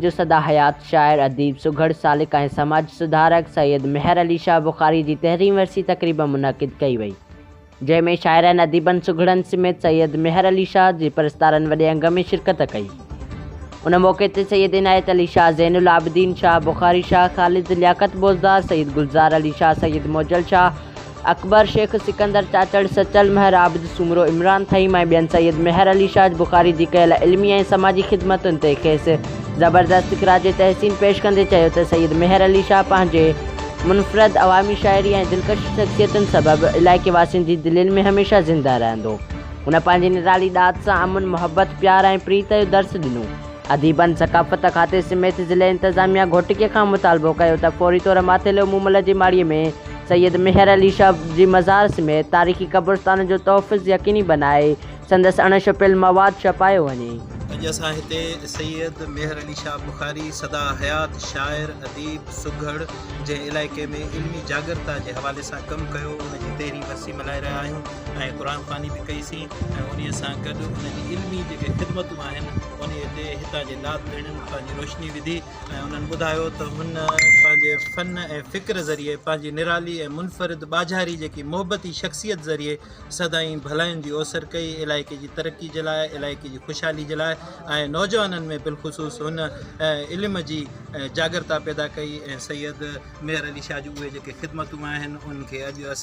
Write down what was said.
جو سدا حيات شاعر، اديب، سگهڙ، سالڪ ۽ سماج سڌارڪ سيد مهر علي شاهه بخاري جي تيرهين ورسي تقريب منعقد ڪئي وئي، جنهن ۾ شاعرن، اديبن، سگهڙن سميت سيد مهر علي شاهه جي پرستارن وڏي انگ ۾ شرڪت ڪئي. ان موقعي تي سيد عنايت علي شاهه، زين العابدين شاهه، بخاري شاهه، خالد لياقت بوزدار، سيد گلزار علي شاهه، سيد موجل شاهه، اڪبر شيخ، سڪندر چاچڙ، سچل مهر، عابد سومرو، عمران ٿهيم ۽ ٻين سيد مهر علي شاهه بخاري جي ڪيل علمي ۽ سماجي خدمتن تي کيس زبردست خراج تحسين پيش ڪندي چيو ته سيد مهر علي شاهه پنهنجي منفرد عوامي شاعري ۽ دلڪش شخصيتن سبب علائقي واسين جي دلين ۾ هميشه زنده رهندو. هن پنهنجي نرالي ڏات سان امن، محبت، پيار ۽ پريت جو درس ڏنو. اديبن ثقافت کاتي سميت ضلعي انتظاميا گهوٽڪي کان مطالبو ڪيو ته فوري طور ماٿيلو مومل جي ماڙي ۾ سيد مهر علي شاهه جي مزار سميت تاريخي قبرستان جو تحفظ يقيني بنائي سندس اڻ ڇپيل مواد ڇپايو وڃي. اڄ اسان هتي سيد مهر علي شاهه بخاري سدا حيات شاعر، اديب، سگهڙ جنهن علائقي ۾ علمي جاڳرتا جي حوالي سان ڪم ڪيو ان جي تيرهين ورسي ملهائي رهيا آهيون ۽ قرآن خواني به ڪئي سين ۽ انهي سان گڏ ان جي علمي جيڪي خدمتون آهن انهي تي هتان جي نات ڌڻين پنهنجي روشني وڌي ۽ انهن ٻڌايو ته هن پنهنجي فن ۽ فڪر ذريعي پنهنجي نرالي ۽ منفرد ٻاجهاري جيڪي محبتي شخصيت ذريعي سدائين ڀلاين جي اوسر ڪئي علائقي جي ترقي جي لاء علائقي جي خوشحالي جي لاء ۽ نوجوانن ۾ بالخصوص هن علم جي جاڳرتا پيدا ڪئي ۽ سيد مهر علي شاهه جون اهي جيڪي خدمتون آهن انهن کي اڄ اسان.